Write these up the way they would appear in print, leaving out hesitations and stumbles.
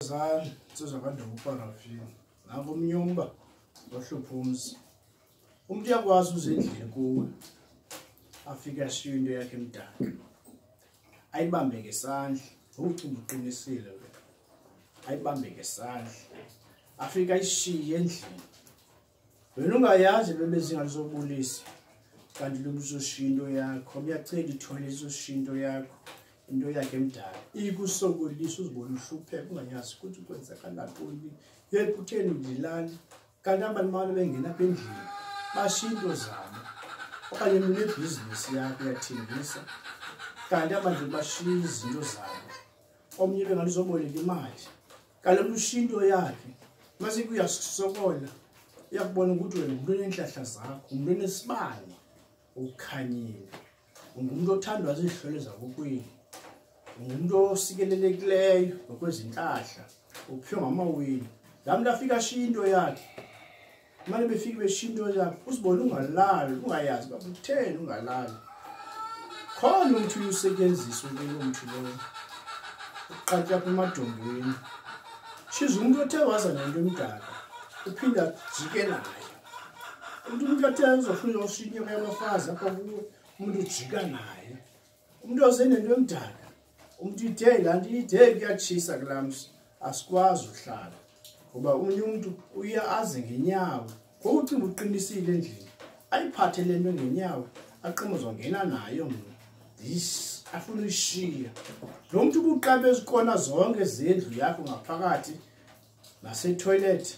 Zami insizwa kaNdaba uParafini. Nanku omnye umba ohlupha umzi. Umntu uyakwazi uza endlini kuwe afike ashiye into yakhe emdaka, ayibambe ngesandla. Ucinga uqinisile wena, ayibambe ngesandla afike ayishiye endlini. Wena ungayazi bebezingalizobulisa kanti lo uzoshiya into yakho, uyacela ithole izoshiya into yakho, into yakhe emdala ikusokolisa, uzibone uhlupheka ungayazi ukuthi kwenzakala ntoni, ye kutheni ndilali. Kanti abantu mane bengena apha endlini bashiya into zabo, okanye unebhizinisi yakho uyathengisa, kanti abantu bashiya izinto zabo. Omnye bengathi uzoboleka imali, kanti umntu ushiya into yakhe. Mase kuyasokola, uyakubona ukuthi wena ngumntu oneentlahla zakho, ngumntu onesibane ukukhanyile, ungumntu othandwa zizihlwele zakokwenu, ungumntu osikelelekileyo ngokwezintlahla, uphiwe ngamawenu. Laa mntu afike ashiye into yakhe, mane befike beshiya into yakhe, uzibone ungalali, ungayazi uba kutheni ungalali. Khona umthi uye usetyenziswe ke loo mthi lowo, uqatywa apha emadongweni. Tshiza umntu othe waza nento emdaka, uphinde ajike nayo. Umntu athe uzofuna ushiya inyoka yabafazi apha kuwe, umntu ujika naye. Umntu oze nento emdaka, umntu ithe laa nto ithe kuyatshisa kulaa mzi, asikwazi uhlala. Ngoba omnye umntu uye aze ngenyawo, ngoku ucinga uqinisile endlini, ayiphathe le nto ngenyawo, aqime uzongena nayo mna. This afuna uyishiya. Lo mntu ubuqabe ezikona zonke zendlu yakho ngaphakathi nasetoilet,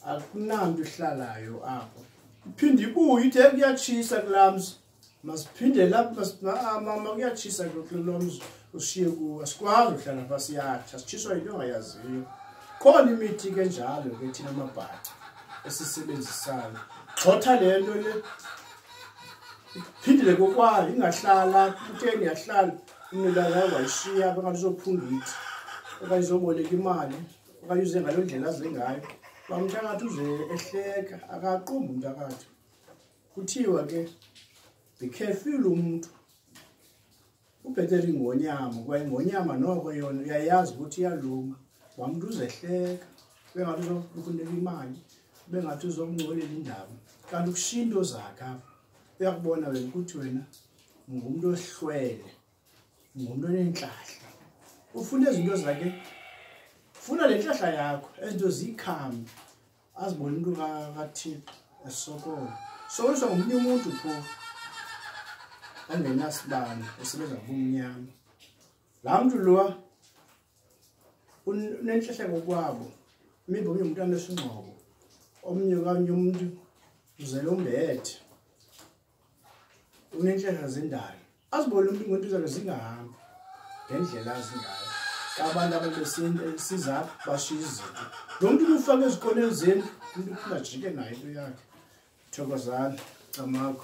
akunanto ihlalayo apho. Iphinde ibuye ithe kuyatshisa kulaa mzi, masiphinde lapha, mama kuyatshisa kuloo mzi ushiye kuwo, asikwazi uhlala apha, siyatsha, sitshiswa yinto ongayaziyo. Khona imithi ke njalo ke thina amabhaca esisebenzisayo. Gxotha le nto le, iphindile kokwayo, ingahlala, kutheni yahlala, umnikazi wayo wayishiya apha ngathi uzophunga ithi, okanye uzoboleka imali, okanye uze ngaloo ndlela aze ngayo. Uba umntu uze ehleka, akaqumbi umntu akathi. Kuthiwa ke, be careful umntu. Ubhetele ingonyama, kwaye ingonyama noko yona uyayazi ukuthi iyaluma. Wamntu uzehleka, bengathi uzokunika imali, bengathi uzokungcolela indaba. Kanti ukushiya into zakhe apha, uyakubona wena ukuthi wena ungumntu ohlwele, ungumntu onentlahla. Ufuna izinto zakhe, funa le ntlahla yakho, izinto ziyikhame, azibone umntu kaThixo esokola. Sokoliswa ngomnye umuntu phofu ongenasibane, osebenza ngobumnyama. Laa mntu lowa unentlahla kokwabo, maybe omnye umntu anesingxobo, omnye okanye umntu uzele umbethe, unentlahla zendalo. Azibone umntu ngento zakhe zingahambi ngendlela azingayo. Abantu ababesiza bashiya izinto. Lo mntu ubufake ezikoneni zendlu, umntu uphinda ajike nayo into yakhe. Thokozani, Camagu.